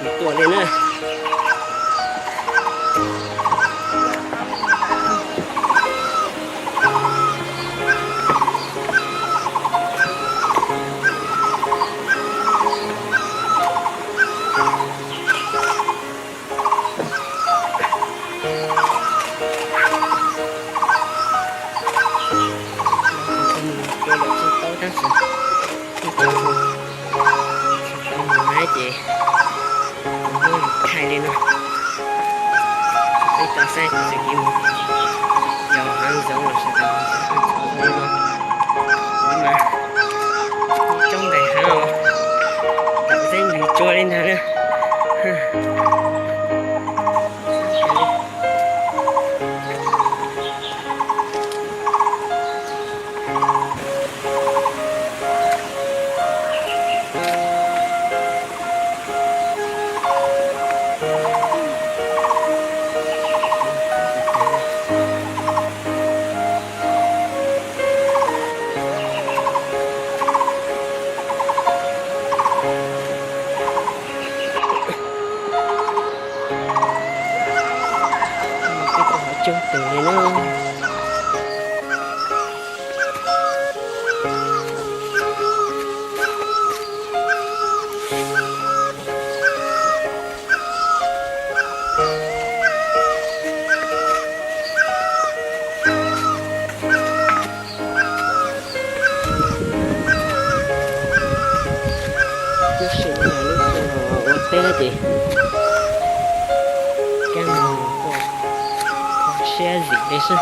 Tuaj li na. Cua lawm tsis tau tab sis ib co hu tsis tau mus na ces kuv muab lus thaij li no. Peb tau saib txoj kev mus yos hav zoov los sis tau mus xyuas hav zoov li no. Kuv mas tsob nqaij hav os, tawm xeeb ntxwv tsua li ntag na. Peb tau hov coob tug li na. Lub sij hawm no lub sij hawm ua teb ces kab moos kuj kho siab zim li xwb.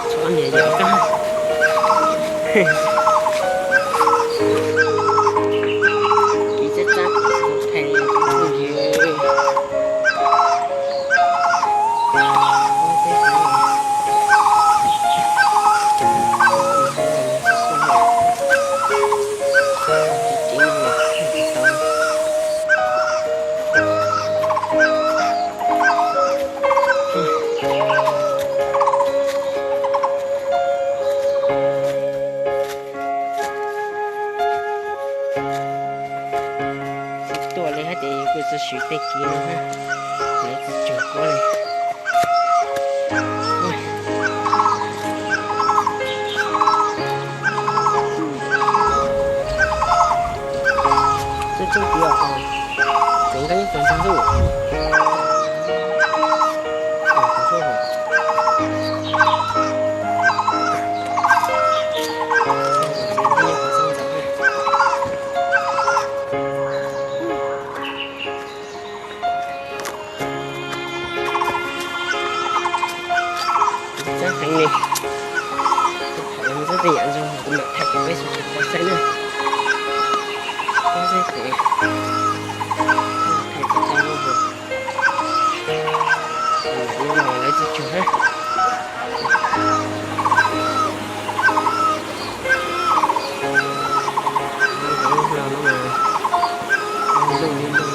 Txhob niam yam kab. Kis txab txab, thais phooj ywg. Tuaj li hab ces kuj txog swm tej kev no hab, lawv tsis tsuag kuab li. Txog txog tias, tseem nqa ib tug ntxhab ntuj. Txawj heev li. Txawj tej yam zoo kuv mam thaij kom peb sawv daws tau saib na. Peb saib ces thaij tau tau lub hauv. Lub no lawv tsis tsuag hab. Lub no mas ntuj li ntuj.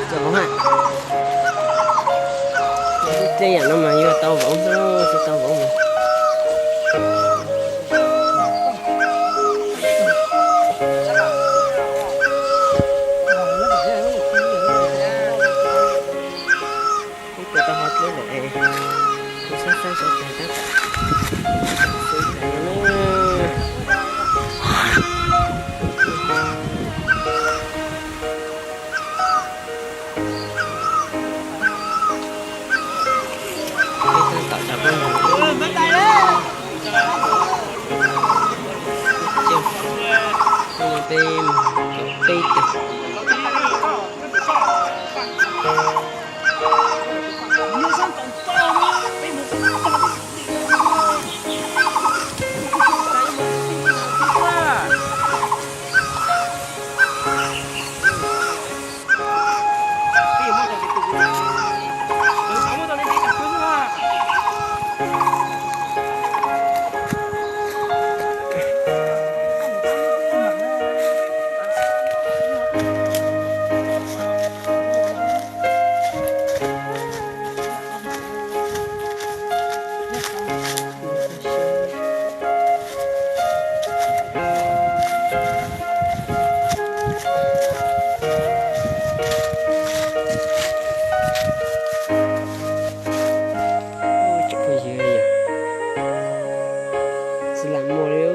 Tau voov na. Tej yam no mas yuav tau voov xwb, tsis tau voov mas. Ib tug tau hov dleb lawm es. Kuv xav saib sawv daws tab tom xwb tas no na. Peb tab tom cov phooj ywg, peb mus peb tug. Tsis lam muaj li.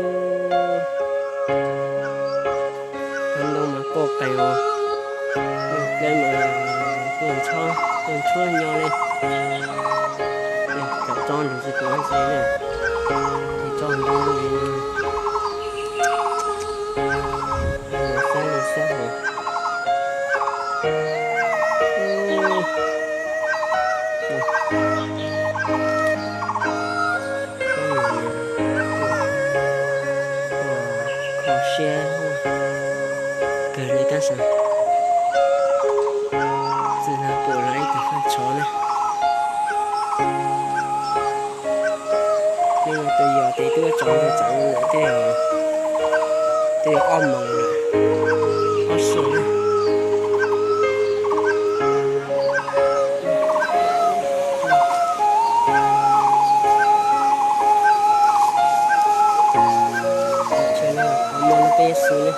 Ntoo mas poj qees os, dlawb mas tuaj ntshuab nyo li. Cov tsob ntawd tsis tuav ntse na, cov tsob ntawd li no, xab li xab hos. Kho siab kawg li tab sis txij no pum los ib tug faj tshov na. Hnub no tus yos tes twb tsov ntug txawv lawm, twb yog ob moos lawm, ob sij na. Qhov muag no peb xwb na.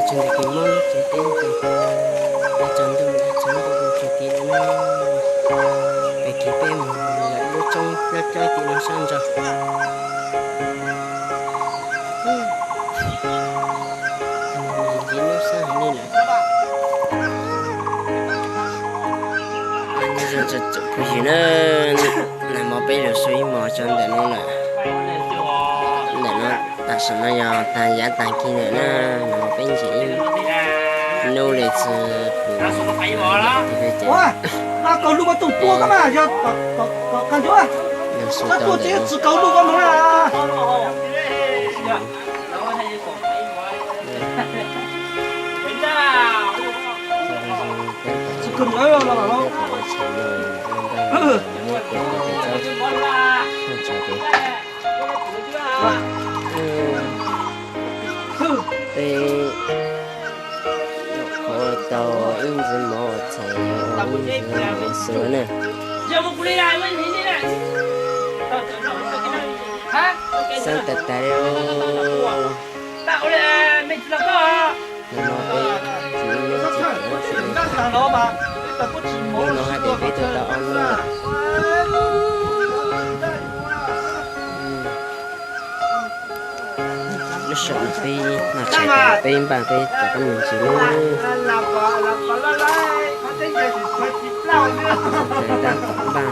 Tsis ntev kis mob lub tsev teb ces tsaus ntuj lawm, tsaus ntuj mus tsev tid lawm na. Pem kis peb mus lawm lub roob dawb dawb tim no sab ntso. Ntxiv lub sab heev li lawm. Phooj ywg na, nag hmo peb los su ib hmos tso ntawm no lawm. Ntawm no tam sim no yog tag yav tag kis lawm na, nag hmo peb ntsis ib hnub li txog pus. Los su tau ntawm no. Peb nyuam qhuav tau ib ntxiv mov txhais ib ntxiv mov xwb na. Xab tas tas li os. Hnub no peb tsis ib hnub tsis pom hnub xwb. Hnub no hais tias peb tua tau ob hnub lawm. Lub sij hawm no peb noj tshais tas peb npaj peb rov qab mus ntsis lawm. Tshais tas tom npaj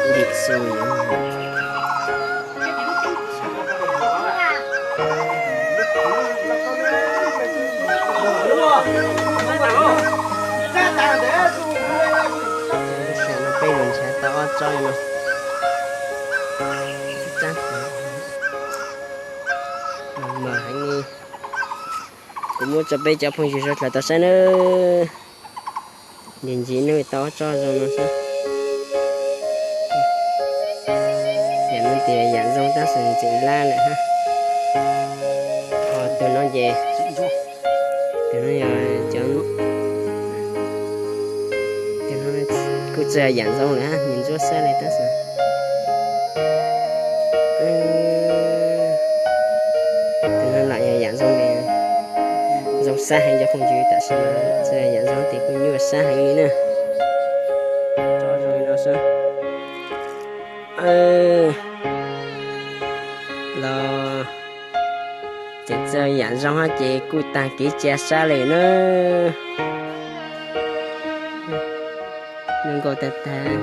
ntim xu yuav mus. Lub sij hawm no peb mus nrhiav tau ob tsob li no. Mas heev li. Kuv muab tso peb cov phooj ywg sawv daws tau saib nawb. Ntsim ntsim hnub tau ob tsob zoo no xwb. Yam no tias yam zoo tab sis ntxim lab lawm hab. Ho tus no ces, tus no yog cov, tus no kuj txawj yam zoo lawm hab, nws ntsuab xab li tab sis tus no lam yog yam zoo li, zoo Sab heev cov phooj ywg, tam sim no txawj yam zoo ces kuj nyuaj sab heev li na. Tso zoo li no xwb. Los tseem txawj yam zoo ces kuj tag kev cia sab lawm na. Zoo nkauj tag tag.